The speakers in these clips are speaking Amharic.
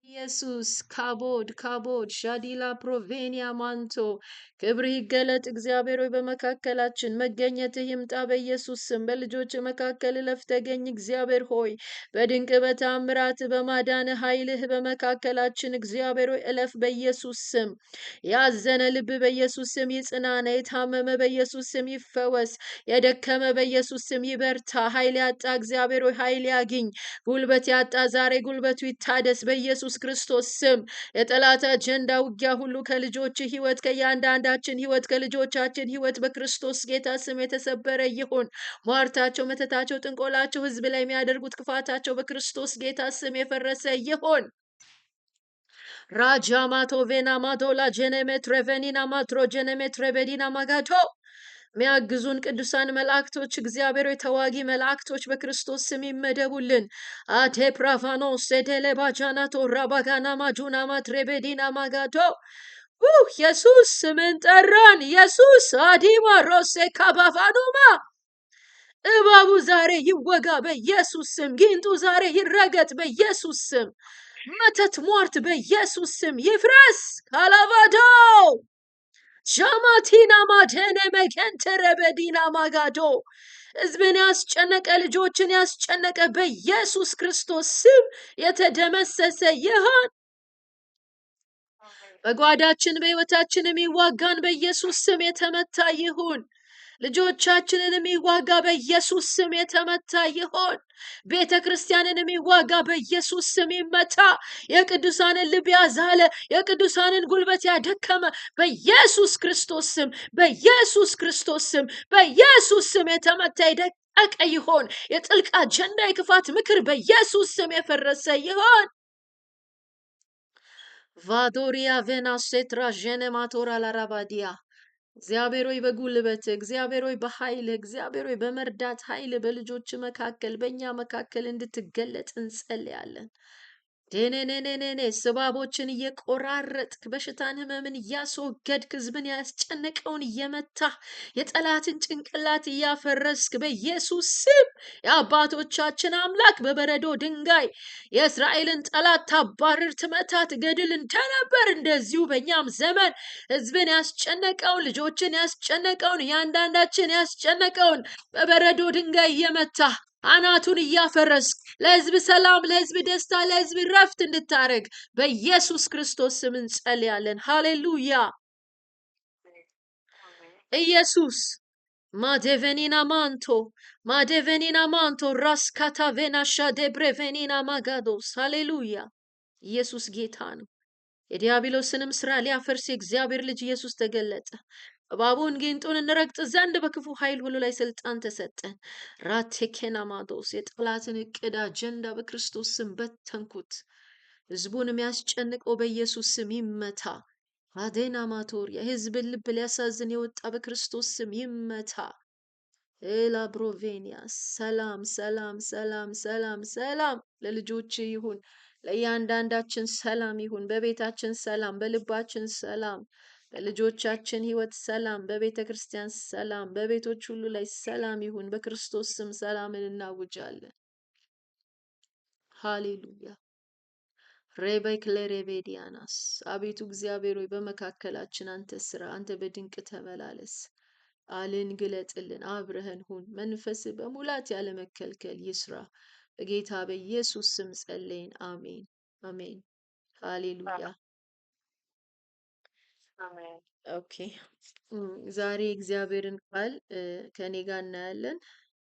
ኢየሱስ ካቦድ ካቦድ ሻዲላ ፕሮቬኒያ ማንቶ፣ ክብርህ ይገለጥ እግዚአብሔር ሆይ፣ በመካከላችን መገኘትህ ይምጣ በኢየሱስ ስም። በልጆች መካከል እለፍ ተገኝ እግዚአብሔር ሆይ፣ በድንቅ በታምራት በማዳን ኃይልህ በመካከላችን እግዚአብሔር ሆይ እለፍ በኢየሱስ ስም። ያዘነ ልብ በኢየሱስ ስም ይጽናና። የታመመ በኢየሱስ ስም ይፈወስ። የደከመ በኢየሱስ ስም ይበርታ። ኃይል ያጣ እግዚአብሔር ሆይ ኃይል ያግኝ። ጉልበት ያጣ ዛሬ ጉልበቱ ይታደስ በኢየሱስ ክርስቶስ ስም። የጠላት አጀንዳ ውጊያ ሁሉ ከልጆች ህይወት፣ ከእያንዳንዳችን ህይወት፣ ከልጆቻችን ህይወት በክርስቶስ ጌታ ስም የተሰበረ ይሁን። ሟርታቸው፣ መተታቸው፣ ጥንቆላቸው፣ ህዝብ ላይ የሚያደርጉት ክፋታቸው በክርስቶስ ጌታ ስም የፈረሰ ይሁን። ራጃማቶ ቬና ማዶላ ጀነሜት ረቨኒና ማትሮ ጀነሜት ረበዲና ማጋቶ፣ የሚያግዙን ቅዱሳን መላእክቶች እግዚአብሔር የተዋጊ መላእክቶች በክርስቶስ ስም ይመደቡልን። አቴ ፕራቫኖ ሴቴሌ ባጃናቶ ራባጋና ማጁና ማትሬቤዲና ማጋቶ። ኢየሱስ ስምን ጠራን። ኢየሱስ አዲማ ሮሴ ካባቫኖማ፣ እባቡ ዛሬ ይወጋ በኢየሱስ ስም። ጊንጡ ዛሬ ይረገጥ በኢየሱስ ስም። መተት ሟርት በኢየሱስ ስም ይፍረስ። ካላቫዶ ዣማቲና ማደነ መከንተረ በዲና ማጋዶ፣ ህዝብን ያስጨነቀ፣ ልጆችን ያስጨነቀ በኢየሱስ ክርስቶስ ስም የተደመሰሰ ይሁን። በጓዳችን በህይወታችን የሚዋጋን በኢየሱስ ስም የተመታ ይሁን። ልጆቻችንን የሚዋጋ በኢየሱስ ስም የተመታ ይሁን። ቤተ ክርስቲያንን የሚዋጋ በኢየሱስ ስም ይመታ። የቅዱሳንን ልብ ያዛለ፣ የቅዱሳንን ጉልበት ያደከመ በኢየሱስ ክርስቶስ ስም፣ በኢየሱስ ክርስቶስ ስም፣ በኢየሱስ ስም የተመታ የደቀቀ ይሆን። የጥልቅ አጀንዳ፣ የክፋት ምክር በኢየሱስ ስም የፈረሰ ይሆን። ቫዶሪያ ቬና ሴትራ ዤኔማቶራ ላራባዲያ፣ እግዚአብሔር ሆይ በጉልበት፣ እግዚአብሔር ሆይ በኃይል፣ እግዚአብሔር ሆይ በመርዳት ኃይል በልጆች መካከል፣ በእኛ መካከል እንድትገለጥ እንጸልያለን። ዴኔኔኔኔ ስባቦችን እየቆራረጥክ፣ በሽታን ህመምን እያስወገድክ፣ ህዝብን ያስጨነቀውን እየመታህ፣ የጠላትን ጭንቅላት እያፈረስክ በኢየሱስ ስም፣ የአባቶቻችን አምላክ በበረዶ ድንጋይ የእስራኤልን ጠላት ታባርር፣ ትመታ፣ ትገድል እንደነበር እንደዚሁ በእኛም ዘመን ህዝብን ያስጨነቀውን፣ ልጆችን ያስጨነቀውን፣ እያንዳንዳችን ያስጨነቀውን በበረዶ ድንጋይ እየመታህ አናቱን እያፈረስክ ለህዝብ ሰላም፣ ለህዝብ ደስታ፣ ለህዝብ ረፍት እንድታደርግ በኢየሱስ ክርስቶስ ስም እንጸልያለን። ሃሌሉያ። ኢየሱስ ማዴቬኒና ማንቶ ማዴቬኒና ማንቶ ራስካታ ቬናሻ ደብሬቬኒና ማጋዶስ። ሃሌሉያ። ኢየሱስ ጌታ ነው። የዲያብሎስንም ስራ ሊያፈርስ የእግዚአብሔር ልጅ ኢየሱስ ተገለጠ። እባቡን ጊንጡን እንረግጥ ዘንድ በክፉ ኃይል ሁሉ ላይ ስልጣን ተሰጠን። ራቴኬናማዶስ፣ የጠላትን እቅድ አጀንዳ በክርስቶስ ስም በተንኩት። ህዝቡን የሚያስጨንቀው በኢየሱስ ስም ይመታ። አዴና ማቶር፣ የህዝብን ልብ ሊያሳዝን የወጣ በክርስቶስ ስም ይመታ። ኤላብሮቬኒያ፣ ሰላም ሰላም ሰላም ሰላም ሰላም ለልጆች ይሁን፣ ለእያንዳንዳችን ሰላም ይሁን። በቤታችን ሰላም፣ በልባችን ሰላም፣ በልጆቻችን ህይወት ሰላም፣ በቤተ ክርስቲያን ሰላም፣ በቤቶች ሁሉ ላይ ሰላም ይሁን። በክርስቶስ ስም ሰላምን እናውጃለን። ሃሌሉያ። ሬቤክሌሬቤዲያናስ፣ አቤቱ እግዚአብሔር ሆይ በመካከላችን አንተ ስራ፣ አንተ በድንቅ ተመላለስ። ቃልን ግለጥልን፣ አብረህን ሁን። መንፈስ በሙላት ያለመከልከል ይስራ። በጌታ በኢየሱስ ስም ጸለይን። አሜን አሜን። ሃሌሉያ። አሜን። Okay፣ ዛሬ እግዚአብሔርን ቃል ከኔ ጋር እናያለን።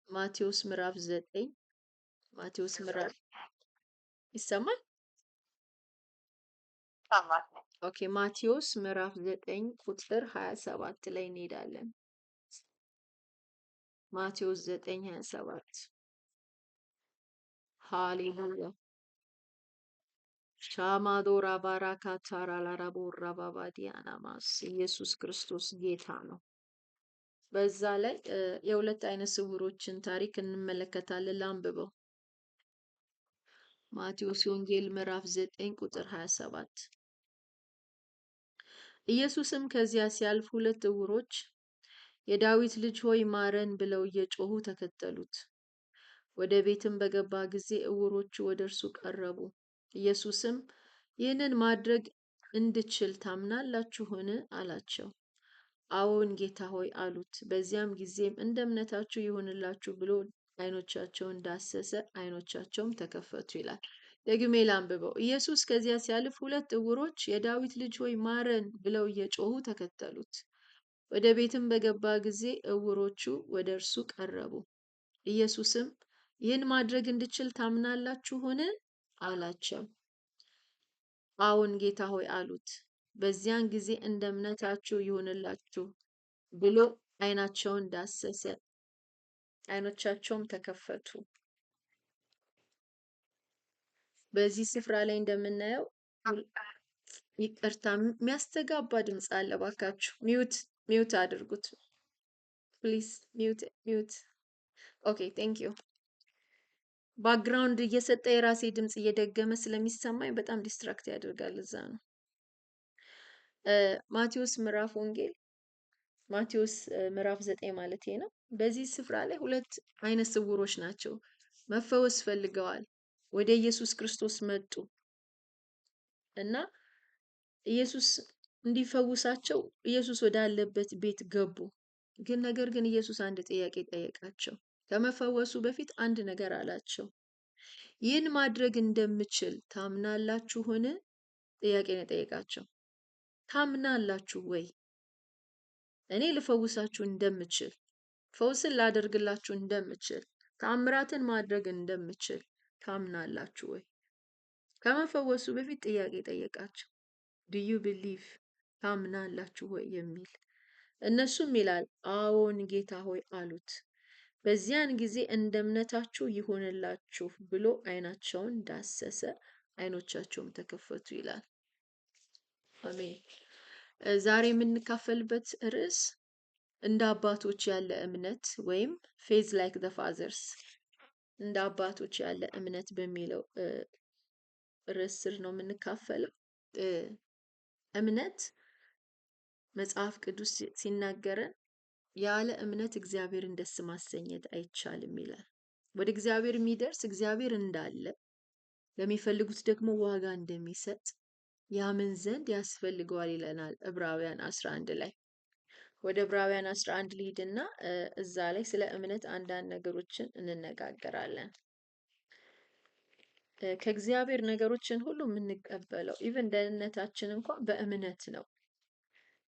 ማቴዎስ ምዕራፍ 9፣ ማቴዎስ ምዕራፍ፣ ይሰማል? ይሰማል። Okay፣ ማቴዎስ ምዕራፍ 9 ቁጥር 27 ላይ እንሄዳለን። ማቴዎስ 9:27። ሃሌሉያ። ሻማዶራ ባራካታራ ላራቦራ ባባዲያናማስ፣ ኢየሱስ ክርስቶስ ጌታ ነው። በዛ ላይ የሁለት አይነ ስውሮችን ታሪክ እንመለከታለን። ላንብበው። ማቴዎስ ወንጌል ምዕራፍ 9 ቁጥር 27። ኢየሱስም ከዚያ ሲያልፍ ሁለት ዕውሮች የዳዊት ልጅ ሆይ ማረን ብለው እየጮሁ ተከተሉት። ወደ ቤትም በገባ ጊዜ ዕውሮቹ ወደ እርሱ ቀረቡ። ኢየሱስም ይህንን ማድረግ እንድችል ታምናላችሁን? አላቸው። አዎን ጌታ ሆይ አሉት። በዚያም ጊዜም እንደ እምነታችሁ ይሁንላችሁ ብሎ ዓይኖቻቸውን ዳሰሰ፣ ዓይኖቻቸውም ተከፈቱ ይላል። ደግሜ ላንብበው። ኢየሱስ ከዚያ ሲያልፍ ሁለት ዕውሮች የዳዊት ልጅ ሆይ ማረን ብለው እየጮሁ ተከተሉት። ወደ ቤትም በገባ ጊዜ ዕውሮቹ ወደ እርሱ ቀረቡ። ኢየሱስም ይህን ማድረግ እንድችል ታምናላችሁን? አላቸው። አዎን ጌታ ሆይ አሉት። በዚያን ጊዜ እንደ እምነታችሁ ይሁንላችሁ ብሎ ዓይናቸውን ዳሰሰ፣ ዓይኖቻቸውም ተከፈቱ። በዚህ ስፍራ ላይ እንደምናየው፣ ይቅርታ፣ የሚያስተጋባ ድምፅ አለ። ባካችሁ mute mute አድርጉት please። Mute, mute። Okay, thank you። Background እየሰጠ የራሴ ድምፅ እየደገመ ስለሚሰማኝ በጣም distract ያደርጋል። እዛ ነው። ማቴዎስ ምዕራፍ ወንጌል ማቴዎስ ምዕራፍ 9 ማለት ነው። በዚህ ስፍራ ላይ ሁለት አይነ ስውሮች ናቸው። መፈወስ ፈልገዋል። ወደ ኢየሱስ ክርስቶስ መጡ እና ኢየሱስ እንዲፈውሳቸው ኢየሱስ ወዳለበት ቤት ገቡ። ግን ነገር ግን ኢየሱስ አንድ ጥያቄ ጠየቃቸው። ከመፈወሱ በፊት አንድ ነገር አላቸው። ይህን ማድረግ እንደምችል ታምናላችሁን? ጥያቄ ነው የጠየቃቸው። ታምናላችሁ ወይ? እኔ ልፈውሳችሁ እንደምችል፣ ፈውስን ላደርግላችሁ እንደምችል፣ ተአምራትን ማድረግ እንደምችል ታምናላችሁ ወይ? ከመፈወሱ በፊት ጥያቄ ጠየቃቸው። Do you believe፣ ታምናላችሁ ወይ የሚል። እነሱም ይላል አዎን ጌታ ሆይ አሉት። በዚያን ጊዜ እንደ እምነታችሁ ይሁንላችሁ ብሎ ዓይናቸውን ዳሰሰ፣ ዓይኖቻቸውም ተከፈቱ ይላል። አሜን። ዛሬ የምንካፈልበት ርዕስ እንደ አባቶች ያለ እምነት ወይም faith like the fathers፣ እንደ አባቶች ያለ እምነት በሚለው ርዕስ ስር ነው የምንካፈለው። እምነት መጽሐፍ ቅዱስ ሲናገረን ያለ እምነት እግዚአብሔርን ደስ ማሰኘት አይቻልም ይላል። ወደ እግዚአብሔር የሚደርስ እግዚአብሔር እንዳለ፣ ለሚፈልጉት ደግሞ ዋጋ እንደሚሰጥ ያምን ዘንድ ያስፈልገዋል ይለናል ዕብራውያን 11 ላይ። ወደ ዕብራውያን 11 ልሂድና እዛ ላይ ስለ እምነት አንዳንድ ነገሮችን እንነጋገራለን። ከእግዚአብሔር ነገሮችን ሁሉ የምንቀበለው even ደህንነታችን እንኳን በእምነት ነው።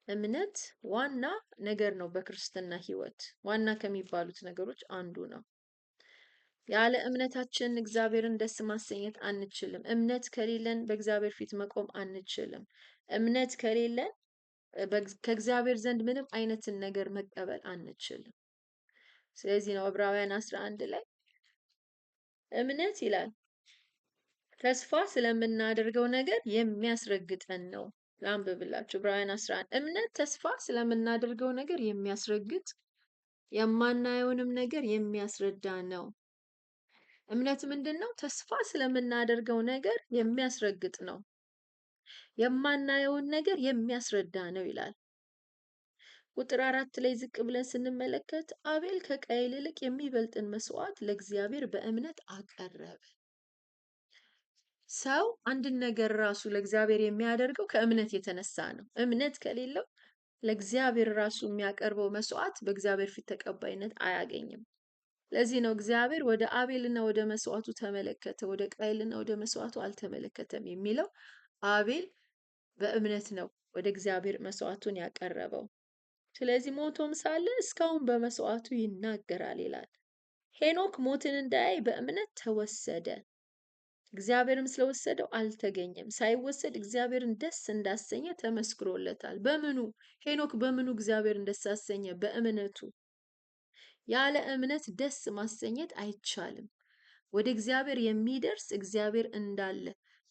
እምነት ዋና ነገር ነው። በክርስትና ሕይወት ዋና ከሚባሉት ነገሮች አንዱ ነው። ያለ እምነታችን እግዚአብሔርን ደስ ማሰኘት አንችልም። እምነት ከሌለን በእግዚአብሔር ፊት መቆም አንችልም። እምነት ከሌለን ከእግዚአብሔር ዘንድ ምንም አይነትን ነገር መቀበል አንችልም። ስለዚህ ነው ዕብራውያን 11 ላይ እምነት ይላል ተስፋ ስለምናደርገው ነገር የሚያስረግጠን ነው። ላንብብላችሁ፣ ዕብራውያን 11፦ እምነት ተስፋ ስለምናደርገው ነገር የሚያስረግጥ፣ የማናየውንም ነገር የሚያስረዳ ነው። እምነት ምንድን ነው? ተስፋ ስለምናደርገው ነገር የሚያስረግጥ ነው። የማናየውን ነገር የሚያስረዳ ነው ይላል። ቁጥር 4 ላይ ዝቅ ብለን ስንመለከት አቤል ከቃየል ይልቅ የሚበልጥን መስዋዕት ለእግዚአብሔር በእምነት አቀረበ። ሰው አንድን ነገር ራሱ ለእግዚአብሔር የሚያደርገው ከእምነት የተነሳ ነው። እምነት ከሌለው ለእግዚአብሔር ራሱ የሚያቀርበው መስዋዕት በእግዚአብሔር ፊት ተቀባይነት አያገኝም። ለዚህ ነው እግዚአብሔር ወደ አቤልና ወደ መስዋዕቱ ተመለከተ፣ ወደ ቃየልና ወደ መስዋዕቱ አልተመለከተም የሚለው። አቤል በእምነት ነው ወደ እግዚአብሔር መስዋዕቱን ያቀረበው። ስለዚህ ሞቶም ሳለ እስካሁን በመስዋዕቱ ይናገራል ይላል። ሄኖክ ሞትን እንዳያይ በእምነት ተወሰደ። እግዚአብሔርም ስለወሰደው አልተገኘም። ሳይወሰድ እግዚአብሔርን ደስ እንዳሰኘ ተመስክሮለታል። በምኑ? ሄኖክ በምኑ እግዚአብሔርን ደስ አሰኘ? በእምነቱ። ያለ እምነት ደስ ማሰኘት አይቻልም። ወደ እግዚአብሔር የሚደርስ እግዚአብሔር እንዳለ፣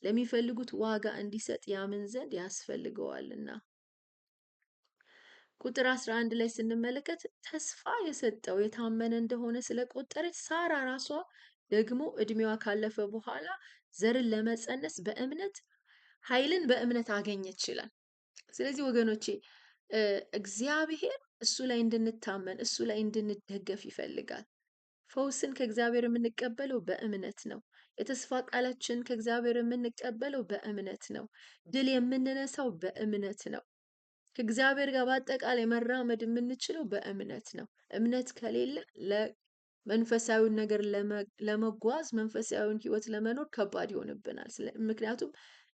ለሚፈልጉት ዋጋ እንዲሰጥ ያምን ዘንድ ያስፈልገዋልና። ቁጥር 11 ላይ ስንመለከት ተስፋ የሰጠው የታመነ እንደሆነ ስለቆጠረች ሳራ ራሷ ደግሞ እድሜዋ ካለፈ በኋላ ዘርን ለመጸነስ በእምነት ኃይልን በእምነት አገኘች ይላል። ስለዚህ ወገኖቼ፣ እግዚአብሔር እሱ ላይ እንድንታመን፣ እሱ ላይ እንድንደገፍ ይፈልጋል። ፈውስን ከእግዚአብሔር የምንቀበለው በእምነት ነው። የተስፋ ቃላችን ከእግዚአብሔር የምንቀበለው በእምነት ነው። ድል የምንነሳው በእምነት ነው። ከእግዚአብሔር ጋር በአጠቃላይ መራመድ የምንችለው በእምነት ነው። እምነት ከሌለ ለመንፈሳዊውን ነገር ለመጓዝ፣ መንፈሳዊውን ህይወት ለመኖር ከባድ ይሆንብናል። ምክንያቱም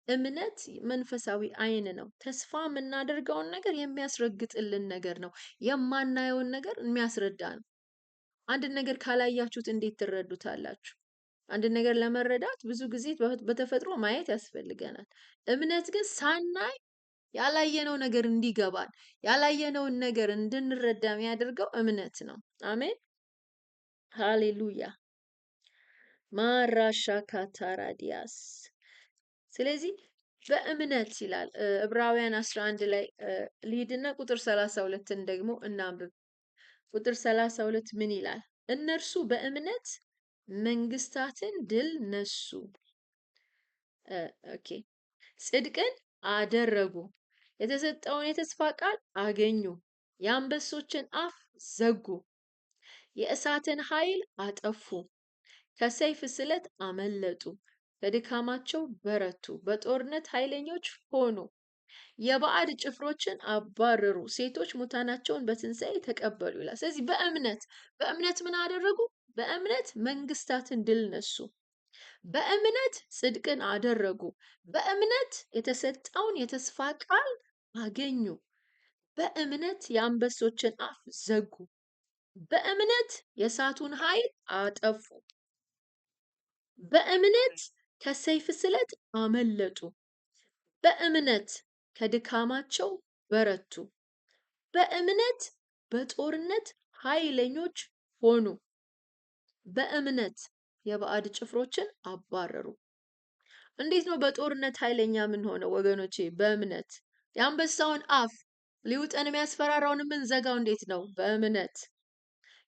እምነት መንፈሳዊ አይን ነው። ተስፋ የምናደርገውን ነገር የሚያስረግጥልን ነገር ነው። የማናየውን ነገር የሚያስረዳ ነው። አንድ ነገር ካላያችሁት እንዴት ትረዱታላችሁ? አንድ ነገር ለመረዳት ብዙ ጊዜ በተፈጥሮ ማየት ያስፈልገናል። እምነት ግን ሳናይ ያላየነው ነገር እንዲገባን፣ ያላየነውን ነገር እንድንረዳ የሚያደርገው እምነት ነው። አሜን፣ ሃሌሉያ። ማራሻ ካታራዲያስ። ስለዚህ በእምነት ይላል። ዕብራውያን 11 ላይ ልሂድና ቁጥር 32ን ደግሞ እናንብብ። ቁጥር 32 ምን ይላል? እነርሱ በእምነት መንግስታትን ድል ነሱ። Okay፣ ጽድቅን አደረጉ፣ የተሰጠውን የተስፋ ቃል አገኙ፣ የአንበሶችን አፍ ዘጉ፣ የእሳትን ኃይል አጠፉ፣ ከሰይፍ ስለት አመለጡ፣ ከድካማቸው በረቱ፣ በጦርነት ኃይለኞች ሆኑ፣ የባዕድ ጭፍሮችን አባረሩ፣ ሴቶች ሙታናቸውን በትንሣኤ ተቀበሉ ይላል። ስለዚህ በእምነት ምን አደረጉ? በእምነት መንግስታትን ድል ነሱ። በእምነት ጽድቅን አደረጉ። በእምነት የተሰጠውን የተስፋ ቃል አገኙ። በእምነት የአንበሶችን አፍ ዘጉ። በእምነት የእሳቱን ኃይል አጠፉ። በእምነት ከሰይፍ ስለት አመለጡ። በእምነት ከድካማቸው በረቱ። በእምነት በጦርነት ኃይለኞች ሆኑ። በእምነት የባዕድ ጭፍሮችን አባረሩ። እንዴት ነው በጦርነት ኃይለኛ የምንሆነው ወገኖቼ? በእምነት። የአንበሳውን አፍ ሊውጠን የሚያስፈራራውን የምንዘጋው እንዴት ነው? በእምነት።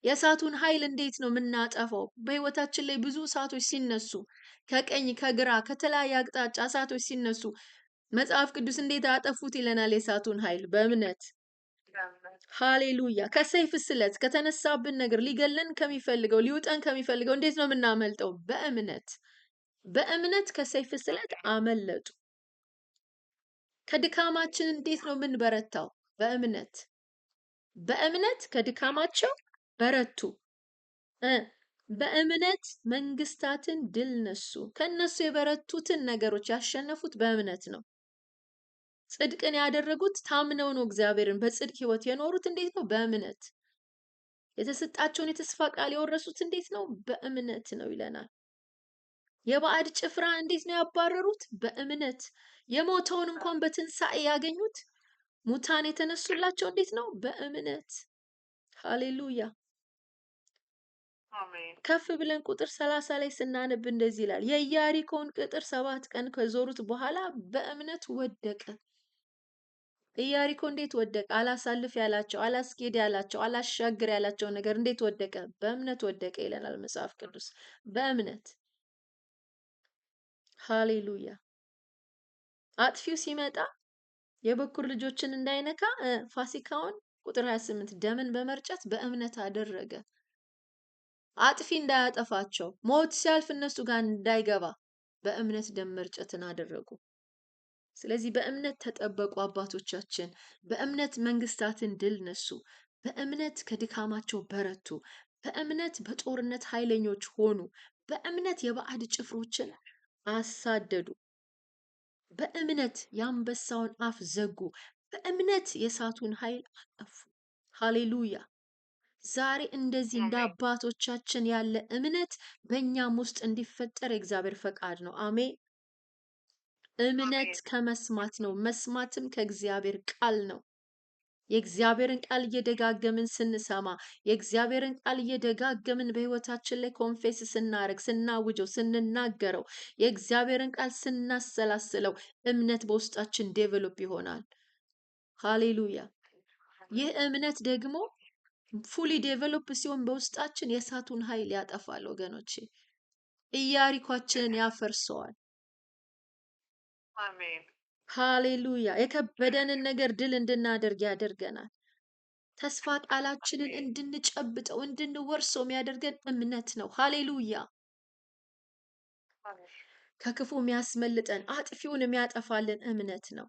የእሳቱን ኃይል እንዴት ነው የምናጠፋው? በህይወታችን ላይ ብዙ እሳቶች ሲነሱ፣ ከቀኝ ከግራ ከተለያየ አቅጣጫ እሳቶች ሲነሱ መጽሐፍ ቅዱስ እንዴት አጠፉት ይለናል። የእሳቱን ኃይል በእምነት። ሃሌሉያ። ከሰይፍ ስለት፣ ከተነሳብን ነገር፣ ሊገለን ከሚፈልገው፣ ሊውጠን ከሚፈልገው እንዴት ነው የምናመልጠው? በእምነት። በእምነት ከሰይፍ ስለት አመለጡ። ከድካማችን እንዴት ነው የምንበረታው? በእምነት። በእምነት ከድካማቸው በረቱ። በእምነት መንግስታትን ድል ነሱ። ከነሱ የበረቱትን ነገሮች ያሸነፉት በእምነት ነው። ጽድቅን ያደረጉት ታምነው ነው። እግዚአብሔርን በጽድቅ ህይወት የኖሩት እንዴት ነው? በእምነት። የተሰጣቸውን የተስፋ ቃል የወረሱት እንዴት ነው? በእምነት ነው ይለናል። የባዕድ ጭፍራ እንዴት ነው ያባረሩት? በእምነት። የሞተውን እንኳን በትንሣኤ ያገኙት፣ ሙታን የተነሱላቸው እንዴት ነው? በእምነት። ሃሌሉያ። ከፍ ብለን ቁጥር 30 ላይ ስናነብ እንደዚህ ይላል። የኢያሪኮን ቅጥር 7 ቀን ከዞሩት በኋላ በእምነት ወደቀ። ኢያሪኮ እንዴት ወደቀ? አላሳልፍ ያላቸው፣ አላስኬድ ያላቸው፣ አላሻግር ያላቸው ነገር እንዴት ወደቀ? በእምነት ወደቀ ይለናል መጽሐፍ ቅዱስ። በእምነት። ሃሌሉያ። አጥፊው ሲመጣ የበኩር ልጆችን እንዳይነካ ፋሲካውን ቁጥር 28 ደምን በመርጨት በእምነት አደረገ። አጥፊ እንዳያጠፋቸው፣ ሞት ሲያልፍ እነሱ ጋር እንዳይገባ በእምነት ደም መርጨትን አደረጉ። ስለዚህ በእምነት ተጠበቁ አባቶቻችን። በእምነት መንግስታትን ድል ነሱ። በእምነት ከድካማቸው በረቱ። በእምነት በጦርነት ኃይለኞች ሆኑ። በእምነት የባዕድ ጭፍሮችን አሳደዱ። በእምነት የአንበሳውን አፍ ዘጉ። በእምነት የእሳቱን ኃይል አጠፉ። ሃሌሉያ። ዛሬ እንደዚህ እንደ አባቶቻችን ያለ እምነት በእኛም ውስጥ እንዲፈጠር የእግዚአብሔር ፈቃድ ነው። አሜን። እምነት ከመስማት ነው፣ መስማትም ከእግዚአብሔር ቃል ነው። የእግዚአብሔርን ቃል እየደጋገምን ስንሰማ፣ የእግዚአብሔርን ቃል እየደጋገምን በህይወታችን ላይ confess ስናደርግ፣ ስናውጀው፣ ስንናገረው፣ የእግዚአብሔርን ቃል ስናሰላስለው እምነት በውስጣችን develop ይሆናል። ሃሌሉያ። ይህ እምነት ደግሞ fully develop ሲሆን በውስጣችን የእሳቱን ኃይል ያጠፋል ወገኖቼ። ኢያሪኳችንን ያፈርሰዋል። አሜን። ሃሌሉያ። የከበደንን ነገር ድል እንድናደርግ ያደርገናል። ተስፋ ቃላችንን እንድንጨብጠው፣ እንድንወርሰው የሚያደርገን እምነት ነው። ሃሌሉያ። ከክፉ የሚያስመልጠን አጥፊውን የሚያጠፋልን እምነት ነው።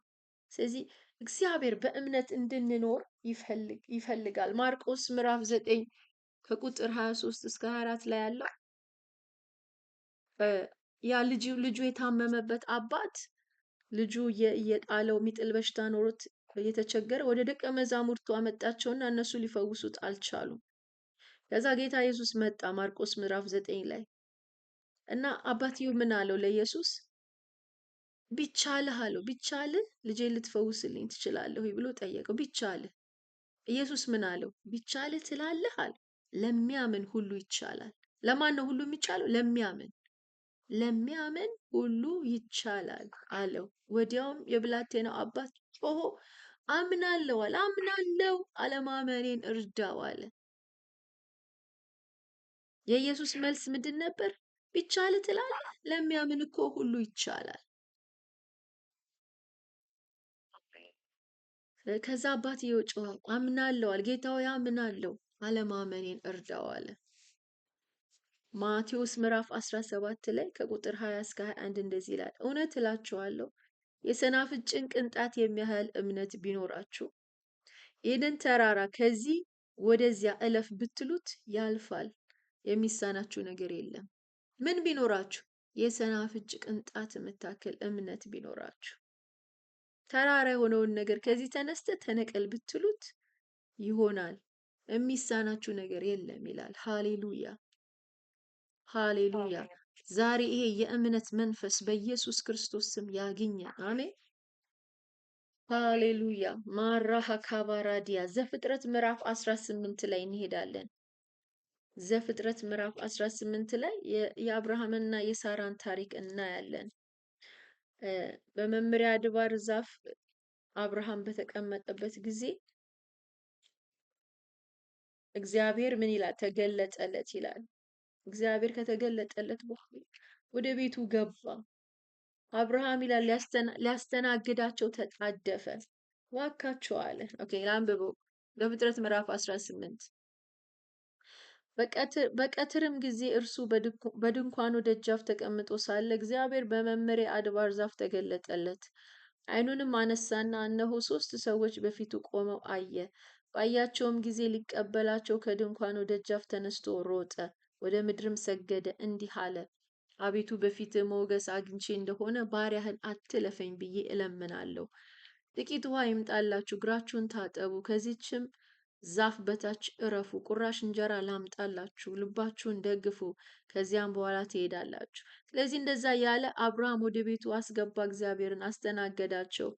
ስለዚህ እግዚአብሔር በእምነት እንድንኖር ይፈልጋል። ማርቆስ ምዕራፍ 9 ከቁጥር 23 እስከ 24 ላይ ያለው ያ ልጁ የታመመበት አባት ልጁ እየጣለው የሚጥል በሽታ ኖሮት እየተቸገረ ወደ ደቀ መዛሙርቱ አመጣቸውና እነሱ ሊፈውሱት አልቻሉም። ከዛ ጌታ ኢየሱስ መጣ ማርቆስ ምዕራፍ 9 ላይ እና አባትየው ምን አለው ለኢየሱስ? ቢቻልህ አለው፣ ቢቻልህ ልጄን ልትፈውስልኝ ትችላለህ ወይ ብሎ ጠየቀው። ቢቻልህ። ኢየሱስ ምን አለው? ቢቻልህ ትላለህ አለው። ለሚያምን ሁሉ ይቻላል። ለማን ነው ሁሉ የሚቻለው? ለሚያምን። ለሚያምን ሁሉ ይቻላል አለው። ወዲያውም የብላቴናው አባት ጮሆ አምናለሁ አለ። አምናለሁ፣ አለማመኔን እርዳው አለ። የኢየሱስ መልስ ምንድን ነበር? ቢቻልህ ትላለህ፣ ለሚያምን እኮ ሁሉ ይቻላል። ከዛ አባትየው ጮኸ፣ አምናለሁ አለ። ጌታ ሆይ አምናለሁ፣ አለማመኔን እርዳው አለ። ማቴዎስ ምዕራፍ 17 ላይ ከቁጥር 20 እስከ 21 እንደዚህ ይላል፣ እውነት እላችኋለሁ የሰናፍጭን ቅንጣት የሚያህል እምነት ቢኖራችሁ ይህንን ተራራ ከዚህ ወደዚያ እለፍ ብትሉት ያልፋል፣ የሚሳናችሁ ነገር የለም። ምን ቢኖራችሁ? የሰናፍጭ ቅንጣት የምታክል እምነት ቢኖራችሁ ተራራ የሆነውን ነገር ከዚህ ተነስተ ተነቀል ብትሉት ይሆናል፣ የሚሳናችሁ ነገር የለም ይላል። ሃሌሉያ ሃሌሉያ። ዛሬ ይሄ የእምነት መንፈስ በኢየሱስ ክርስቶስ ስም ያግኘን። አሜን ሃሌሉያ። ማራሃ ካባራዲያ ዘፍጥረት ምዕራፍ 18 ላይ እንሄዳለን። ዘፍጥረት ምዕራፍ 18 ላይ የአብርሃምና የሳራን ታሪክ እናያለን። በመምሪያ አድባር ዛፍ አብርሃም በተቀመጠበት ጊዜ እግዚአብሔር ምን ይላል? ተገለጠለት ይላል። እግዚአብሔር ከተገለጠለት በኋላ ወደ ቤቱ ገባ። አብርሃም ይላል ሊያስተናግዳቸው ተጣደፈ። እባካችሁ አለ። okay ላንብበው። ዘፍጥረት ምዕራፍ 18 በቀትርም ጊዜ እርሱ በድንኳኑ ደጃፍ ተቀምጦ ሳለ እግዚአብሔር በመምሬ አድባር ዛፍ ተገለጠለት። ዓይኑንም አነሳና እነሆ 3 ሰዎች በፊቱ ቆመው አየ። ባያቸውም ጊዜ ሊቀበላቸው ከድንኳኑ ደጃፍ ተነስቶ ሮጠ፣ ወደ ምድርም ሰገደ፣ እንዲህ አለ፦ አቤቱ በፊትህ ሞገስ አግኝቼ እንደሆነ ባሪያህን አትለፈኝ ብዬ እለምናለሁ። ጥቂት ውሃ ይምጣላችሁ፣ እግራችሁን ታጠቡ፣ ከዚህችም ዛፍ በታች እረፉ። ቁራሽ እንጀራ ላምጣላችሁ፣ ልባችሁን ደግፉ፣ ከዚያም በኋላ ትሄዳላችሁ። ስለዚህ እንደዛ ያለ አብርሃም ወደ ቤቱ አስገባ፣ እግዚአብሔርን አስተናገዳቸው።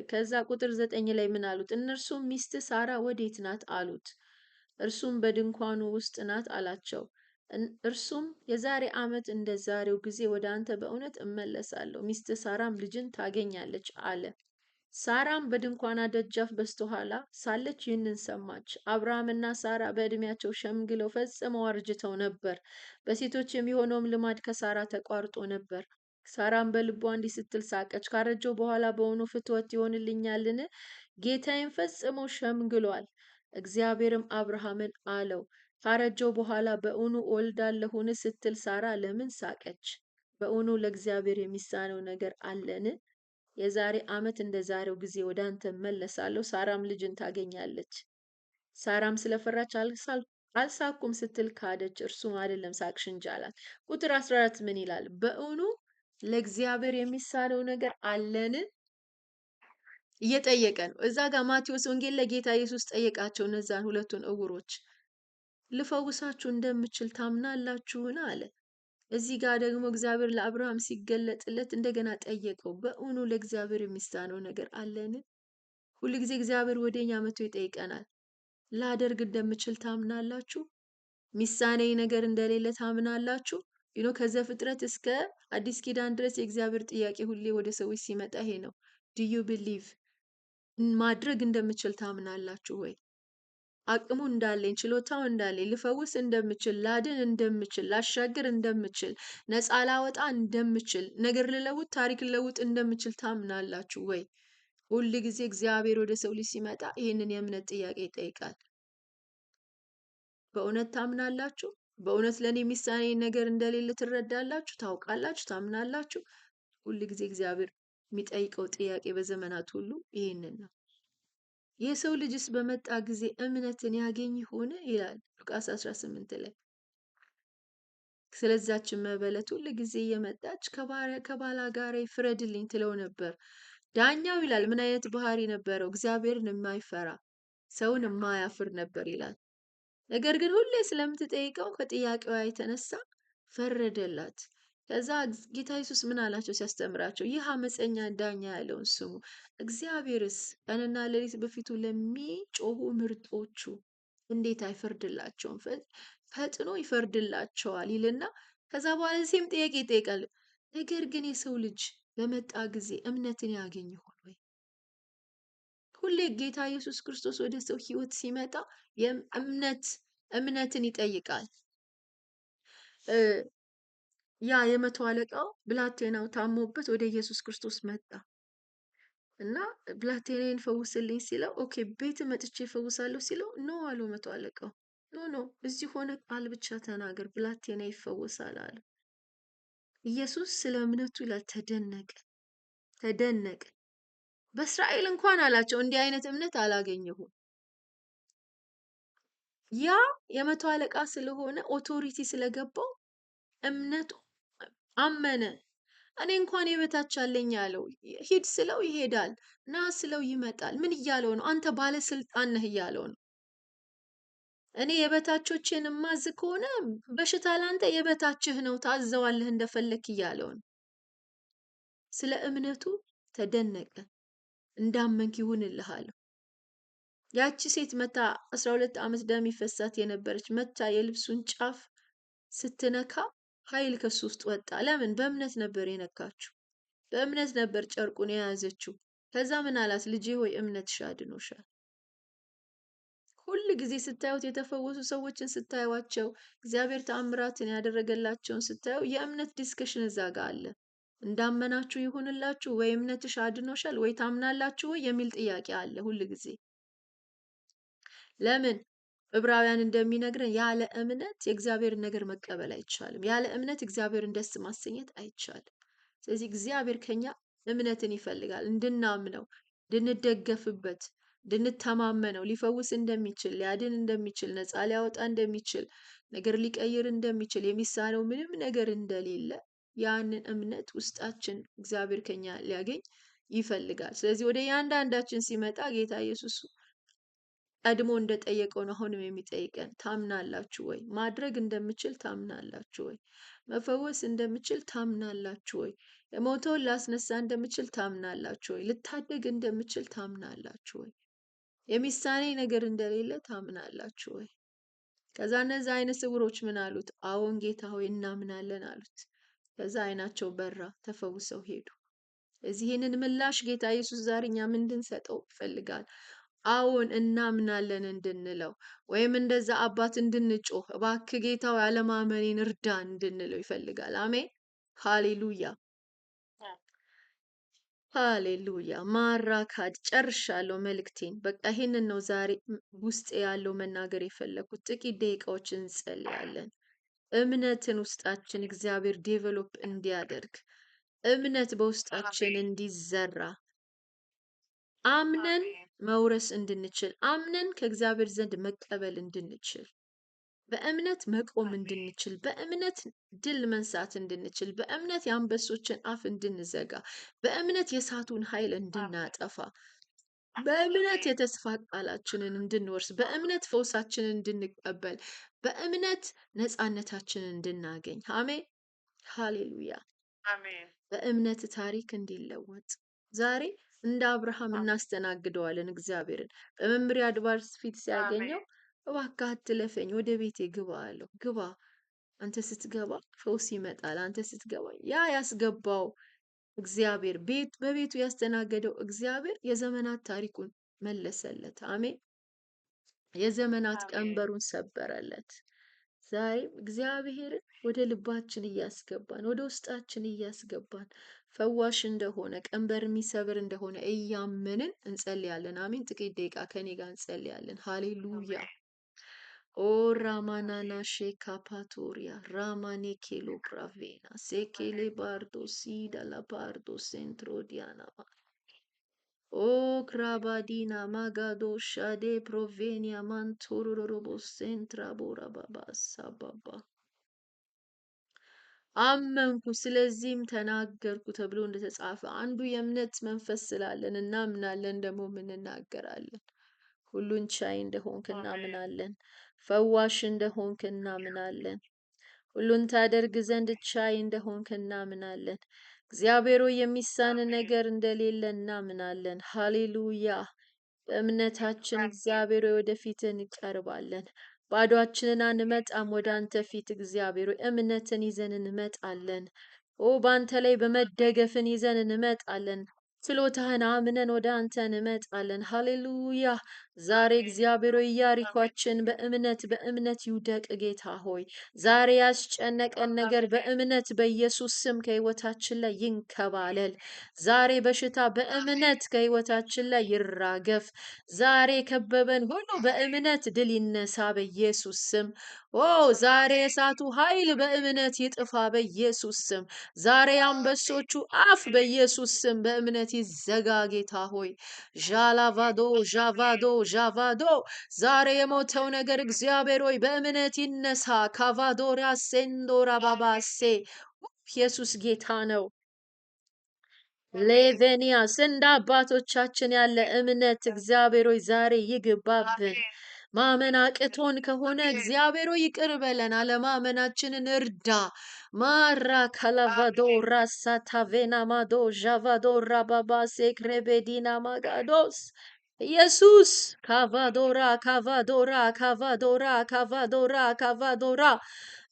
ከዛ ቁጥር 9 ላይ ምን አሉት? እነርሱም ሚስት ሳራ ወዴት ናት አሉት። እርሱም በድንኳኑ ውስጥ ናት አላቸው። እርሱም የዛሬ ዓመት እንደ ዛሬው ጊዜ ወደ አንተ በእውነት እመለሳለሁ፣ ሚስት ሳራም ልጅን ታገኛለች አለ። ሳራም በድንኳኗ ደጃፍ በስተኋላ ሳለች ይህንን ሰማች። አብርሃምና ሳራ በዕድሜያቸው ሸምግለው ፈጽመው አርጅተው ነበር። በሴቶች የሚሆነውም ልማድ ከሳራ ተቋርጦ ነበር። ሳራም በልቧ እንዲህ ስትል ሳቀች፣ ካረጀው በኋላ በውኑ ፍትወት ይሆንልኛልን? ጌታዬም ፈጽሞ ሸምግሏል። እግዚአብሔርም አብርሃምን አለው፣ ካረጀው በኋላ በእውኑ እወልዳለሁን ስትል ሳራ ለምን ሳቀች? በእውኑ ለእግዚአብሔር የሚሳነው ነገር አለን? የዛሬ ዓመት እንደ ዛሬው ጊዜ ወደ አንተ እመለሳለሁ፣ ሳራም ልጅን ታገኛለች። ሳራም ስለፈራች አልሳኩም ስትል ካደች። እርሱም አይደለም ሳቅሽ እንጂ አላት። ቁጥር 14 ምን ይላል? በእውኑ ለእግዚአብሔር የሚሳነው ነገር አለን? እየጠየቀ ነው። እዛ ጋር ማቴዎስ ወንጌል ላይ ጌታ ኢየሱስ ጠየቃቸው እነዛን ሁለቱን እውሮች፣ ልፈውሳችሁ እንደምችል ታምናላችሁን አለ። እዚህ ጋር ደግሞ እግዚአብሔር ለአብርሃም ሲገለጥለት እንደገና ጠየቀው፣ በእውኑ ለእግዚአብሔር የሚሳነው ነገር አለን? ሁል ጊዜ እግዚአብሔር ወደኛ መጥቶ ይጠይቀናል። ላደርግ እንደምችል ታምናላችሁ? ሚሳነኝ ነገር እንደሌለ ታምናላችሁ? ከዘፍጥረት እስከ አዲስ ኪዳን ድረስ የእግዚአብሔር ጥያቄ ሁሌ ወደ ሰዎች ሲመጣ ይሄ ነው። Do you believe? ማድረግ እንደምችል ታምናላችሁ ወይ? አቅሙ እንዳለኝ፣ ችሎታው እንዳለኝ፣ ልፈውስ እንደምችል፣ ላድን እንደምችል፣ ላሻግር እንደምችል፣ ነፃ ላወጣ እንደምችል፣ ነገር ልለውጥ፣ ታሪክ ልለውጥ እንደምችል ታምናላችሁ ወይ? ሁል ጊዜ እግዚአብሔር ወደ ሰው ልጅ ሲመጣ ይህንን የእምነት ጥያቄ ይጠይቃል። በእውነት ታምናላችሁ? በእውነት ለእኔ የሚሳነኝ ነገር እንደሌለ ትረዳላችሁ፣ ታውቃላችሁ፣ ታምናላችሁ። ሁል ጊዜ እግዚአብሔር የሚጠይቀው ጥያቄ በዘመናት ሁሉ ይህንን ነው። የሰው ልጅስ በመጣ ጊዜ እምነትን ያገኝ ይሆን ይላል ሉቃስ 18 ላይ። ስለዛች መበለት ሁል ጊዜ እየመጣች ከባላጋራዬ ፍረድልኝ ትለው ነበር። ዳኛው ይላል ምን አይነት ባህሪ ነበረው? እግዚአብሔርን የማይፈራ ሰውን የማያፍር ነበር ይላል። ነገር ግን ሁሌ ስለምትጠይቀው ከጥያቄዋ የተነሳ ፈረደላት። ከዛ ጌታ ኢየሱስ ምን አላቸው ሲያስተምራቸው? ይህ አመፀኛ ዳኛ ያለውን ስሙ። እግዚአብሔርስ ቀንና ሌሊት በፊቱ ለሚጮሁ ምርጦቹ እንዴት አይፈርድላቸውም? ፈጥኖ ይፈርድላቸዋል ይልና ከዛ በኋላ same ጥያቄ ይጠይቃል። ነገር ግን የሰው ልጅ በመጣ ጊዜ እምነትን ያገኝ ይሆን ወይ? ሁሌ ጌታ ኢየሱስ ክርስቶስ ወደ ሰው ሕይወት ሲመጣ እምነትን ይጠይቃል። ያ የመቶ አለቃው ብላቴናው ታሞበት ወደ ኢየሱስ ክርስቶስ መጣ እና ብላቴናዬን ፈውስልኝ ሲለው፣ okay ቤት መጥቼ እፈውሳለሁ ሲለው፣ no አለው መቶ አለቃው። No no፣ እዚህ ሆነ ቃል ብቻ ተናገር ብላቴና ይፈወሳል አለ። ኢየሱስ ስለ እምነቱ ይላል ተደነቀ፣ ተደነቀ። በእስራኤል እንኳን አላቸው እንዲህ አይነት እምነት አላገኘሁም። ያ የመቶ አለቃ ስለሆነ authority ስለገባው እምነቱ አመነ። እኔ እንኳን የበታች አለኝ አለው። ሂድ ስለው ይሄዳል፣ ና ስለው ይመጣል። ምን እያለው ነው? አንተ ባለስልጣን ነህ እያለው ነው። እኔ የበታቾችን ማዝ ከሆነ በሽታ ላንተ የበታችህ ነው፣ ታዘዋለህ እንደፈለክ እያለው ነው። ስለ እምነቱ ተደነቀ። እንዳመንክ ይሁንልህ አለው። ያቺ ሴት መታ 12 ዓመት ደም ይፈሳት የነበረች መታ የልብሱን ጫፍ ስትነካ ኃይል ከሱ ውስጥ ወጣ። ለምን? በእምነት ነበር የነካችው። በእምነት ነበር ጨርቁን የያዘችው። ከዛ ምን አላት? ልጄ ሆይ እምነትሽ አድኖሻል። ሁል ጊዜ ስታዩት የተፈወሱ ሰዎችን ስታዩዋቸው፣ እግዚአብሔር ተአምራትን ያደረገላቸውን ስታዩ የእምነት discussion እዛ ጋር አለ። እንዳመናችሁ ይሁንላችሁ ወይ እምነትሽ አድኖሻል ወይ ታምናላችሁ ወይ የሚል ጥያቄ አለ ሁል ጊዜ። ለምን? ዕብራውያን እንደሚነግረን ያለ እምነት የእግዚአብሔርን ነገር መቀበል አይቻልም። ያለ እምነት እግዚአብሔርን ደስ ማሰኘት አይቻልም። ስለዚህ እግዚአብሔር ከኛ እምነትን ይፈልጋል፣ እንድናምነው፣ እንድንደገፍበት፣ እንድንተማመነው፣ ሊፈውስ እንደሚችል፣ ሊያድን እንደሚችል፣ ነፃ ሊያወጣ እንደሚችል፣ ነገር ሊቀይር እንደሚችል፣ የሚሳነው ምንም ነገር እንደሌለ ያንን እምነት ውስጣችን እግዚአብሔር ከኛ ሊያገኝ ይፈልጋል። ስለዚህ ወደ እያንዳንዳችን ሲመጣ ጌታ ኢየሱስ ቀድሞ እንደጠየቀው ነው አሁንም የሚጠይቀን። ታምናላችሁ ወይ? ማድረግ እንደምችል ታምናላችሁ ወይ? መፈወስ እንደምችል ታምናላችሁ ወይ? የሞተውን ላስነሳ እንደምችል ታምናላችሁ ወይ? ልታደግ እንደምችል ታምናላችሁ ወይ? የሚሳነኝ ነገር እንደሌለ ታምናላችሁ ወይ? ከዛ እነዛ አይነ ስውሮች ምን አሉት? አዎን ጌታ ሆይ እናምናለን አሉት። ከዛ አይናቸው በራ፣ ተፈውሰው ሄዱ። እዚህ ይህንን ምላሽ ጌታ ኢየሱስ ዛሬ እኛም እንድንሰጠው ይፈልጋል። አዎን እናምናለን እንድንለው ወይም እንደዛ አባት እንድንጮህ እባክህ ጌታ ሆይ አለማመኔን እርዳን እንድንለው ይፈልጋል። አሜን፣ ሃሌሉያ፣ ሃሌሉያ። ማራካድ ጨርሻለሁ መልእክቴን። በቃ ይሄንን ነው ዛሬ ውስጤ ያለው መናገር የፈለኩት። ጥቂት ደቂቃዎች እንጸልያለን። እምነትን ውስጣችን እግዚአብሔር develop እንዲያደርግ፣ እምነት በውስጣችን እንዲዘራ፣ አምነን መውረስ እንድንችል፣ አምነን ከእግዚአብሔር ዘንድ መቀበል እንድንችል፣ በእምነት መቆም እንድንችል፣ በእምነት ድል መንሳት እንድንችል፣ በእምነት የአንበሶችን አፍ እንድንዘጋ፣ በእምነት የእሳቱን ኃይል እንድናጠፋ፣ በእምነት የተስፋ ቃላችንን እንድንወርስ፣ በእምነት ፈውሳችንን እንድንቀበል፣ በእምነት ነፃነታችንን እንድናገኝ። አሜን፣ ሃሌሉያ። በእምነት ታሪክ እንዲለወጥ ዛሬ እንደ አብርሃም እናስተናግደዋለን እግዚአብሔርን። በመምሪያ አድባር ፊት ሲያገኘው እባክህ አትለፈኝ፣ ወደ ቤቴ ግባ አለው። ግባ፣ አንተ ስትገባ ፈውስ ይመጣል። አንተ ስትገባ ያ ያስገባው እግዚአብሔር ቤት በቤቱ ያስተናገደው እግዚአብሔር የዘመናት ታሪኩን መለሰለት። አሜን። የዘመናት ቀንበሩን ሰበረለት። ዛሬም እግዚአብሔርን ወደ ልባችን እያስገባን ወደ ውስጣችን እያስገባን ፈዋሽ እንደሆነ ቀንበር የሚሰብር እንደሆነ እያመንን እንጸልያለን። አሜን። ጥቂት ደቂቃ ከኔ ጋር እንጸልያለን። ሃሌሉያ፣ ኦ ራማናና ሼካፓቶሪያ ራማኔ ኬሎ ፕራቬና ሴኬሌ ባርዶ ሲዳ ላባርዶ ሴንትሮ ዲያናማ ኦ ክራባዲና ማጋዶ ሻዴ ፕሮቬኒያ ማንቶሮሮቦ ሴንትራ ቦራ ባባ ሳባባ። አመንኩ ስለዚህም ተናገርኩ ተብሎ እንደተጻፈ አንዱ የእምነት መንፈስ ስላለን እናምናለን፣ ደግሞ እንናገራለን። ሁሉን ቻይ እንደሆንክ እናምናለን። ፈዋሽ እንደሆንክ እናምናለን። ሁሉን ታደርግ ዘንድ ቻይ እንደሆንክ እናምናለን። እግዚአብሔር ሆይ የሚሳን ነገር እንደሌለ እናምናለን። ሃሌሉያ። በእምነታችን እግዚአብሔር ሆይ ወደፊት እንቀርባለን። ባዶአችንን አንመጣም ወደ አንተ ፊት እግዚአብሔር ሆይ እምነትን ይዘን እንመጣለን። ኦ በአንተ ላይ በመደገፍን ይዘን እንመጣለን። ችሎታህን አምነን ወደ አንተ እንመጣለን። ሃሌሉያ። ዛሬ እግዚአብሔር ሆይ ኢያሪኳችን በእምነት በእምነት ይውደቅ። ጌታ ሆይ ዛሬ ያስጨነቀን ነገር በእምነት በኢየሱስ ስም ከህይወታችን ላይ ይንከባለል። ዛሬ በሽታ በእምነት ከህይወታችን ላይ ይራገፍ። ዛሬ የከበበን ሁሉ በእምነት ድል ይነሳ በኢየሱስ ስም። ኦ ዛሬ የእሳቱ ኃይል በእምነት ይጥፋ በኢየሱስ ስም። ዛሬ የአንበሶቹ አፍ በኢየሱስ ስም በእምነት ይዘጋ። ጌታ ሆይ ዣላቫዶ ዣቫዶ ዣቫዶ ዛሬ የሞተው ነገር እግዚአብሔር ሆይ በእምነት ይነሳ። ካቫዶራ ሴንዶራ ባባሴ ኢየሱስ ጌታ ነው። ሌቬኒያስ እንደ አባቶቻችን ያለ እምነት እግዚአብሔር ሆይ ዛሬ ይግባብን። ማመን አቅቶን ከሆነ እግዚአብሔር ሆይ ይቅር በለን፣ አለማመናችንን እርዳ። ማራ ካላቫዶ ራሳ ታቬና ማዶ ዣቫዶ ራባባ ሴክሬቤዲና ማጋዶስ ኢየሱስ ካቫዶራ ካቫዶራ ካቫዶራ ካቫዶራ ካቫዶራ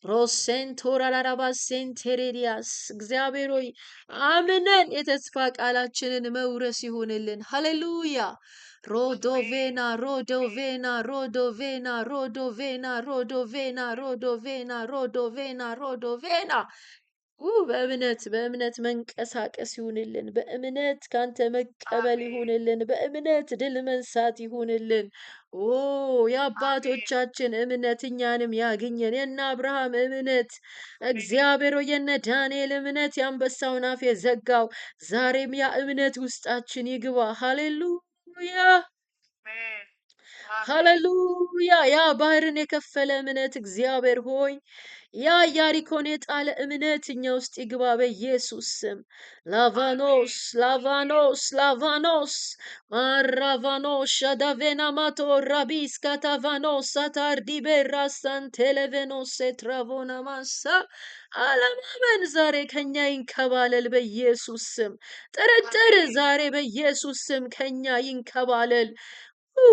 ሮሴንቶራ ላራባሴንቴሬዲያስ እግዚአብሔር ሆይ አምነን የተስፋ ቃላችንን መውረስ ይሁንልን። ሃሌሉያ። ሮዶቬና ሮዶቬና ሮዶቬና ሮዶቬና ሮዶቬና ሮዶቬና ሮዶቬና ሮዶቬና በእምነት በእምነት መንቀሳቀስ ይሁንልን። በእምነት ካንተ መቀበል ይሁንልን። በእምነት ድል መንሳት ይሁንልን። ኦ የአባቶቻችን እምነት እኛንም ያግኘን። የነ አብርሃም እምነት እግዚአብሔር ሆይ የነ ዳንኤል እምነት የአንበሳውን አፍ የዘጋው ዛሬም ያ እምነት ውስጣችን ይግባ። ሃሌሉያ ሃሌሉያ። ያ ባህርን የከፈለ እምነት እግዚአብሔር ሆይ ያ ኢያሪኮን የጣለ እምነት እኛ ውስጥ ይግባ በኢየሱስ ስም። ላቫኖስ ላቫኖስ ላቫኖስ ማራቫኖስ ሻዳቬና ማቶ ራቢስ ካታቫኖስ ሳታርዲቤ ራሳን ቴሌቬኖስ ሴትራቮና ማሳ አለማመን ዛሬ ከኛ ይንከባለል በኢየሱስ ስም። ጥርጥር ዛሬ በኢየሱስ ስም ከኛ ይንከባለል።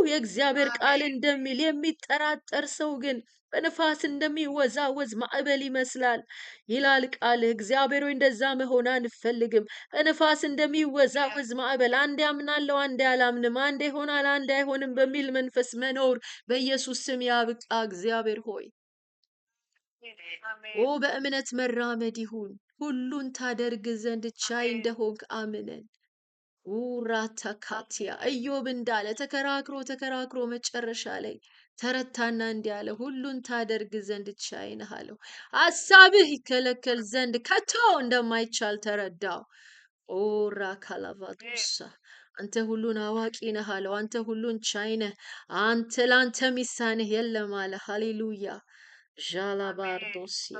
የእግዚአብሔር ቃል እንደሚል የሚጠራጠር ሰው ግን በንፋስ እንደሚወዛወዝ ማዕበል ይመስላል ይላል ቃል። እግዚአብሔር ሆይ እንደዛ መሆን አንፈልግም። በንፋስ እንደሚወዛወዝ ማዕበል አንዴ አምናለሁ፣ አንዴ አላምንም፣ አንዴ ይሆናል፣ አንዴ አይሆንም በሚል መንፈስ መኖር በኢየሱስ ስም ያብቃ። እግዚአብሔር ሆይ ኦ በእምነት መራመድ ይሁን። ሁሉን ታደርግ ዘንድ ቻይ እንደሆንክ አምነን ውራታካቲያ ኢዮብ እንዳለ ተከራክሮ ተከራክሮ መጨረሻ ላይ ተረታና እንዲህ አለ፣ ሁሉን ታደርግ ዘንድ ቻይ ነህ አለው። ሐሳብህ ይከለከል ዘንድ ከቶ እንደማይቻል ተረዳው። ኦራ ካላቫዶሳ አንተ ሁሉን አዋቂ ነህ አለው። አንተ ሁሉን ቻይ ነህ። አንተ ለአንተ ሚሳንህ የለም አለ። ሃሌሉያ ዣላባርዶሲያ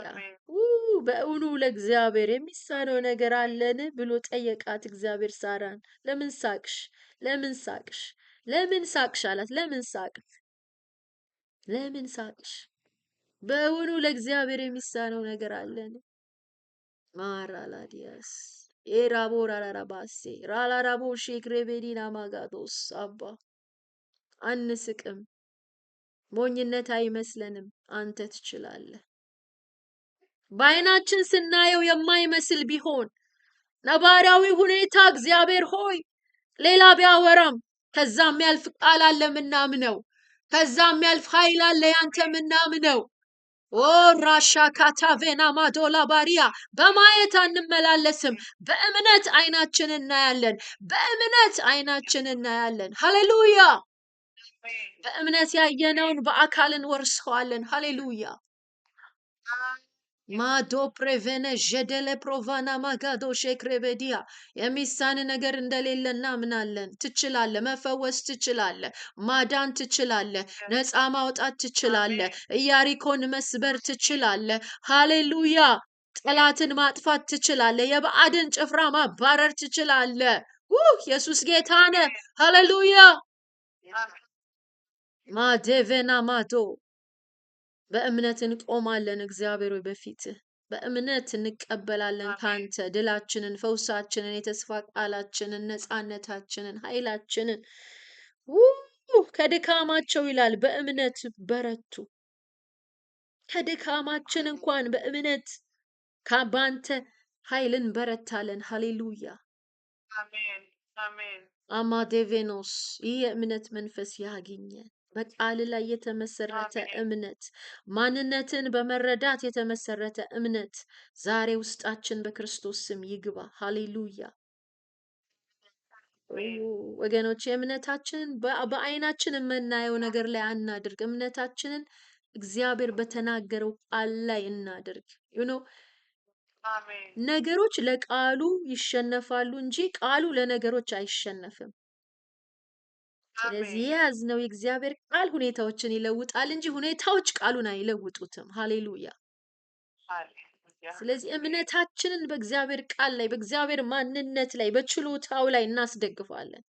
በእውኑ ለእግዚአብሔር የሚሳነው ነገር አለን ብሎ ጠየቃት እግዚአብሔር ሳራን። ለምን ሳቅሽ? ለምን ሳቅሽ? ለምን ሳቅሽ አላት። ለምን ሳቅሽ? ለምን ሳቅሽ? በእውኑ ለእግዚአብሔር የሚሳነው ነገር አለን? ማራላዲያስ ኤራቦ ራራራባሴ ራላራቦ ሼክሬቤዲና ማጋዶስ አባ አንስቅም፣ ሞኝነት አይመስለንም። አንተ ትችላለህ። በዓይናችን ስናየው የማይመስል ቢሆን ነባራዊ ሁኔታ እግዚአብሔር ሆይ ሌላ ቢያወራም ከዛ የሚያልፍ ቃል አለ ምናምነው፣ ከዛ የሚያልፍ ኃይል አለ ያንተ ምናምነው። ኦ ራሻ ካታቬና ማዶላ ባሪያ በማየት አንመላለስም፣ በእምነት አይናችን እናያለን። በእምነት አይናችን እናያለን። ሃሌሉያ። በእምነት ያየነውን በአካል እንወርሰዋለን። ሃሌሉያ። ማዶ ፕሬቬነ ዠደለ ፕሮቫና ማጋዶ ሼክሬቤዲያ። የሚሳን ነገር እንደሌለ እናምናለን። ትችላለ፣ መፈወስ ትችላለ፣ ማዳን ትችላለ፣ ነፃ ማውጣት ትችላለ፣ ኢያሪኮን መስበር ትችላለ። ሃሌሉያ። ጠላትን ማጥፋት ትችላለ፣ የባዕድን ጭፍራ ማባረር ትችላለ። ውህ ኢየሱስ ጌታ ነህ። ሃሌሉያ። ማዴቬና ማዶ። በእምነት እንቆማለን። እግዚአብሔር ሆይ፣ በፊትህ በእምነት እንቀበላለን ካንተ ድላችንን፣ ፈውሳችንን፣ የተስፋ ቃላችንን፣ ነፃነታችንን፣ ኃይላችንን። ከድካማቸው ይላል በእምነት በረቱ። ከድካማችን እንኳን በእምነት በአንተ ኃይል እንበረታለን። ሃሌሉያ። አሜን አሜን። አማዴቬኖስ፣ ይህ የእምነት መንፈስ ያግኘን። በቃል ላይ የተመሰረተ እምነት፣ ማንነትን በመረዳት የተመሰረተ እምነት ዛሬ ውስጣችን በክርስቶስ ስም ይግባ። ሃሌሉያ። ወገኖች፣ እምነታችንን በአይናችን የምናየው ነገር ላይ አናድርግ። እምነታችንን እግዚአብሔር በተናገረው ቃል ላይ እናድርግ። ነገሮች ለቃሉ ይሸነፋሉ እንጂ ቃሉ ለነገሮች አይሸነፍም። ስለዚህ የያዝነው የእግዚአብሔር ቃል ሁኔታዎችን ይለውጣል እንጂ ሁኔታዎች ቃሉን አይለውጡትም። ሃሌሉያ። ስለዚህ እምነታችንን በእግዚአብሔር ቃል ላይ፣ በእግዚአብሔር ማንነት ላይ፣ በችሎታው ላይ እናስደግፋለን።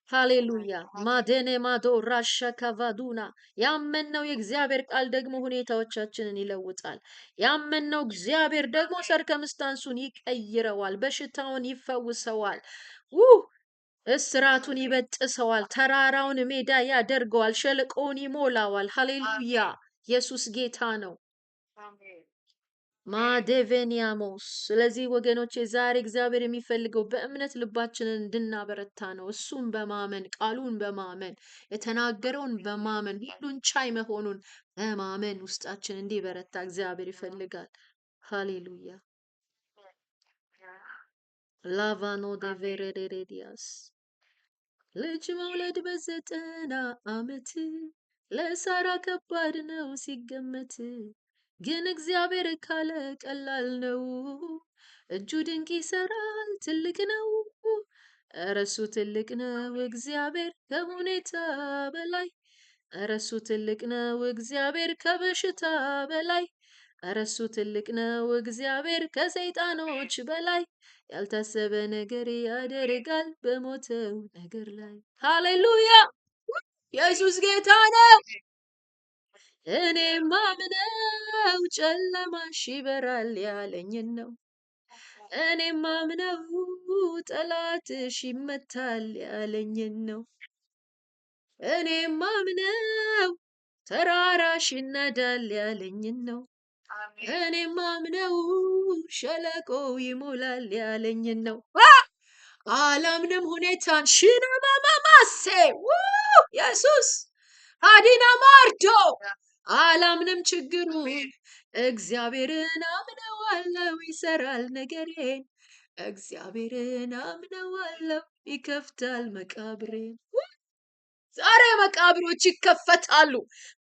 ሃሌሉያ። ማደኔ ማዶ ራሻ ካቫዱና። ያመንነው የእግዚአብሔር ቃል ደግሞ ሁኔታዎቻችንን ይለውጣል። ያመንነው እግዚአብሔር ደግሞ circumstance ኡን ይቀይረዋል፣ በሽታውን ይፈውሰዋል። ውህ እስራቱን ይበጥሰዋል፣ ተራራውን ሜዳ ያደርገዋል፣ ሸለቆውን ይሞላዋል። ሃሌሉያ። ኢየሱስ ጌታ ነው። ማዴቬኒያሞስ። ስለዚህ ወገኖቼ፣ ዛሬ እግዚአብሔር የሚፈልገው በእምነት ልባችንን እንድናበረታ ነው። እሱን በማመን፣ ቃሉን በማመን፣ የተናገረውን በማመን፣ ሁሉን ቻይ መሆኑን በማመን ውስጣችን እንዲበረታ እግዚአብሔር ይፈልጋል። ሃሌሉያ። ላቫኖ ዴቬሬሬዲያስ። ልጅ መውለድ በ90 ዓመት ለሳራ ከባድ ነው ሲገመት፣ ግን እግዚአብሔር ካለ ቀላል ነው። እጁ ድንቅ ይሰራል፣ ትልቅ ነው። እረ እሱ ትልቅ ነው እግዚአብሔር ከሁኔታ በላይ። እረ እሱ ትልቅ ነው እግዚአብሔር ከበሽታ በላይ። እረ እሱ ትልቅ ነው እግዚአብሔር ከሰይጣኖች በላይ። ያልታሰበ ነገር ያደርጋል በሞተው ነገር ላይ። ሃሌሉያ! ኢየሱስ ጌታ ነው። እኔ ማምነው ጨለማሽ ይበራል ያለኝን ነው። እኔ ማምነው ጠላትሽ ይመታል ያለኝን ነው። እኔ ማምነው ተራራሽ ይናዳል ያለኝን ነው። እኔ ማምነው ሸለቆው ይሞላል ያለኝን ነው። አላምንም ሁኔታን። ሽናማማማሴ ኢየሱስ አዲና ማርዶ። አላምንም ችግሩን፣ እግዚአብሔርን አምነዋለው ይሰራል ነገሬን። እግዚአብሔርን አምነዋለው ይከፍታል መቃብሬን። ዛሬ መቃብሮች ይከፈታሉ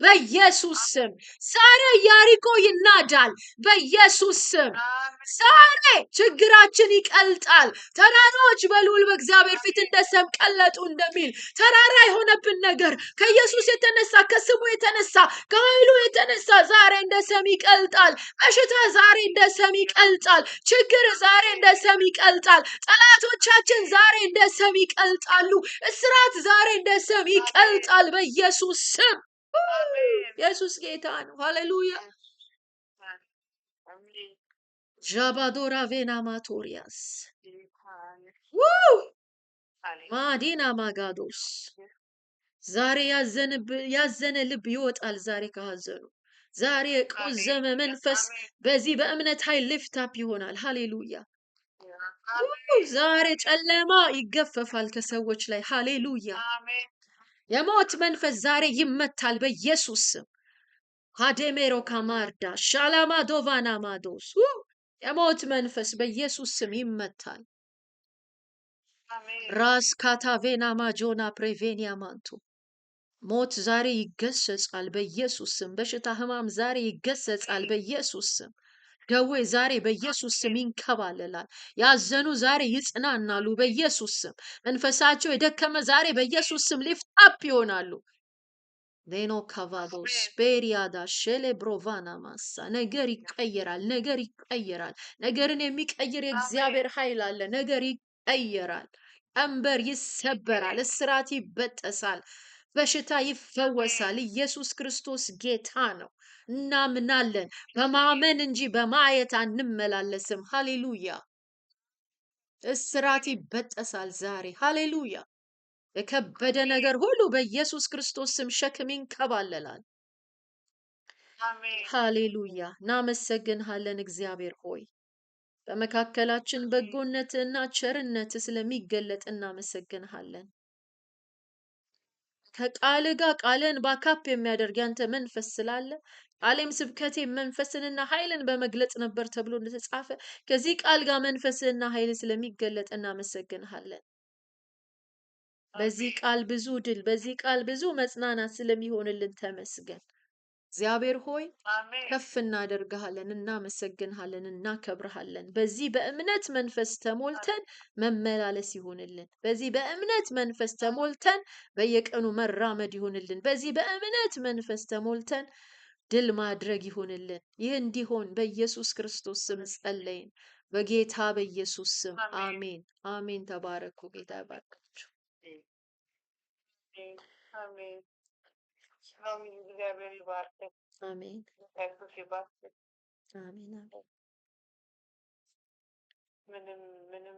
በኢየሱስ ስም። ዛሬ ኢያሪኮ ይናዳል በኢየሱስ ስም። ዛሬ ችግራችን ይቀልጣል። ተራራዎች በልዑል በእግዚአብሔር ፊት እንደ ሰም ቀለጡ እንደሚል፣ ተራራ የሆነብን ነገር ከኢየሱስ የተነሳ፣ ከስሙ የተነሳ፣ ከኃይሉ የተነሳ ዛሬ እንደ ሰም ይቀልጣል። በሽታ ዛሬ እንደ ሰም ይቀልጣል። ችግር ዛሬ እንደ ሰም ይቀልጣል። ጠላቶቻችን ዛሬ እንደ ሰም ይቀልጣሉ። እስራት ዛሬ እንደ ሰም ይቀልጣል በኢየሱስ ስም። ኢየሱስ ጌታ ነው። ሃሌሉያ። ዣባዶራ ቬና ማቶሪያስ ማዲና ማጋዶስ። ዛሬ ያዘነ ልብ ይወጣል። ዛሬ ከሀዘኑ፣ ዛሬ የቆዘመ መንፈስ በዚህ በእምነት ኃይል lift up ይሆናል። ሃሌሉያ። ዛሬ ጨለማ ይገፈፋል ከሰዎች ላይ። ሃሌሉያ። የሞት መንፈስ ዛሬ ይመታል በኢየሱስ ስም። ሃዴሜሮ ካማርዳ ሻላማ ዶቫና ማዶስ። የሞት መንፈስ በኢየሱስ ስም ይመታል። ራስ ካታቬና ማጆና ፕሬቬኒያ ማንቱ። ሞት ዛሬ ይገሰጻል በኢየሱስ ስም። በሽታ ህማም ዛሬ ይገሰጻል በኢየሱስ ስም። ደዌ ዛሬ በኢየሱስ ስም ይንከባለላል። ያዘኑ ዛሬ ይጽናናሉ በኢየሱስ ስም። መንፈሳቸው የደከመ ዛሬ በኢየሱስ ስም lift up ይሆናሉ። ሌኖ ካቫዶስ ቤሪያዳ ሼሌ ብሮቫና ማሳ። ነገር ይቀየራል። ነገር ይቀየራል። ነገርን የሚቀይር የእግዚአብሔር ኃይል አለ። ነገር ይቀየራል። ቀንበር ይሰበራል። እስራት ይበጠሳል። በሽታ ይፈወሳል። ኢየሱስ ክርስቶስ ጌታ ነው። እናምናለን። በማመን እንጂ በማየት አንመላለስም። ሃሌሉያ። እስራት ይበጠሳል ዛሬ። ሃሌሉያ። የከበደ ነገር ሁሉ በኢየሱስ ክርስቶስ ስም ሸክም ይንከባለላል። አሜን። ሃሌሉያ። እናመሰግንሃለን እግዚአብሔር ሆይ፣ በመካከላችን በጎነትህና ቸርነት ስለሚገለጥ እናመሰግንሃለን። ከቃል ጋር ቃልን back up የሚያደርግ ያንተ መንፈስ ስላለ፣ ቃሌም ስብከቴ መንፈስንና ኃይልን በመግለጽ ነበር ተብሎ እንደተጻፈ፣ ከዚህ ቃል ጋር መንፈስህና ኃይል ስለሚገለጥ እናመሰግንሃለን። በዚህ ቃል ብዙ ድል፣ በዚህ ቃል ብዙ መጽናናት ስለሚሆንልን ተመስገን። እግዚአብሔር ሆይ አሜን። ከፍ እናደርግሃለን፣ እናመሰግንሃለን፣ እናከብርሃለን። በዚህ በእምነት መንፈስ ተሞልተን መመላለስ ይሁንልን። በዚህ በእምነት መንፈስ ተሞልተን በየቀኑ መራመድ ይሁንልን። በዚህ በእምነት መንፈስ ተሞልተን ድል ማድረግ ይሁንልን። ይህ እንዲሆን በኢየሱስ ክርስቶስ ስም ጸለይን። በጌታ በኢየሱስ ስም አሜን። አሜን፣ አሜን። ተባረኩ። ጌታ ይባርካችሁ። አሜን። አሜን። እግዚአብሔር ይባርክ። አሜን፣ ኢየሱስ ይባርክ። አሜን፣ አሜን። ምንም ምንም።